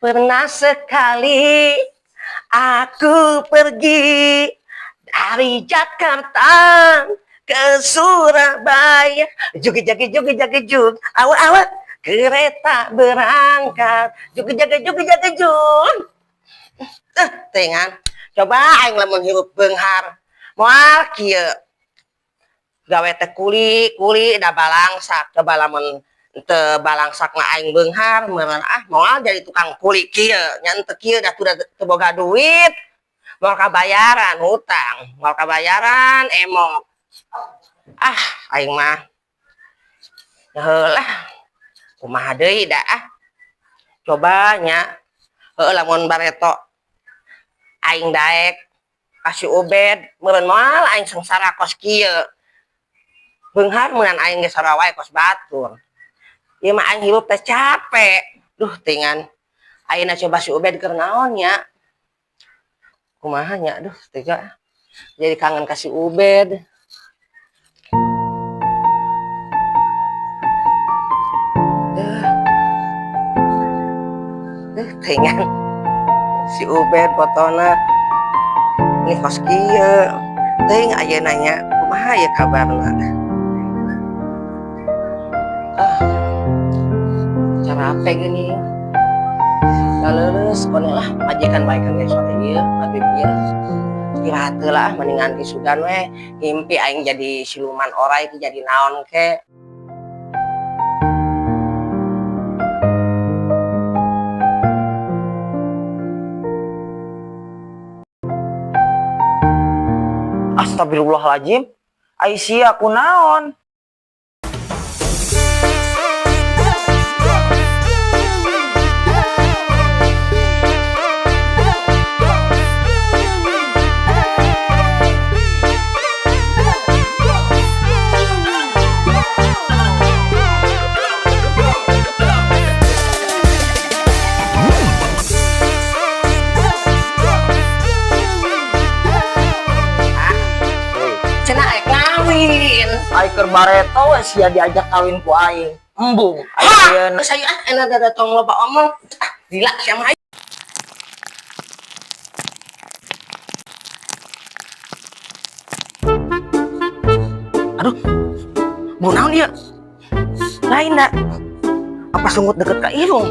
Pernah sekali aku pergi dari Jakarta ke Surabaya. Jugi jagi jugi jagi jug, awa awa kereta berangkat. Jugi jagi jugi jagi jug. Tengan. Coba aing lamun hirup beunghar. Moal kieu. Gawe teh kuli, kuli da balangsak. Coba lamun teu balangsak mah aing beunghar meureun ah moal jadi tukang kuli kieu. Nya teu kieu da teu boga duit. Moal kabayaran hutang, moal kabayaran emok. Ah, aing mah. Heulah. Kumaha deui da ah. Coba nya heueuh lamun bareto aing daek ka si Ubed meureun moal aing sengsara kos kieu. Beunghar meunan aing geus sarua wae kos batur. Ieu mah aing hirup teh capek. Duh tingan. Ayeuna coba si Ubed keur naon nya? Kumaha nya? Duh tega. Jadi kangen ka si Ubed. Tingan. Si Ubed fotona. Ini kos kieu. Teuing ayeuna nya kumaha ya kabarna? Ah. Capek gini. Laleus kone lah majikan bae kan geus sore ieu maghrib ieu. Istirahat heula ah mendingan isugan we ngimpi aing jadi siluman orai ke jadi naon ke. Astagfirullahaladzim. Ai sia kunaon? Cenah rek ngawin. Ai keur bareto we sia diajak kawin ku aing. Embung. Ai Hah? ayeuna. Geus ayo ah enak da tong loba omong. Ah, gila sia mah. Aduh. Bau naon ieu? Lain da. Apa sungut deket ka irung?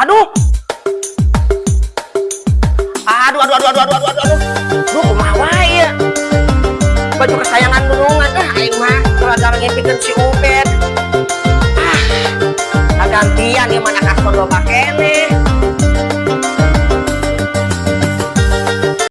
Aduh. Aduh, aduh, aduh, aduh, aduh, aduh, aduh. Duh, kumaha wae ieu? Baju kesayangan dulungan ah aing mah gara-gara ngipikeun si Ubed. Ah, kagantian ieu mana kasbon loba keneh.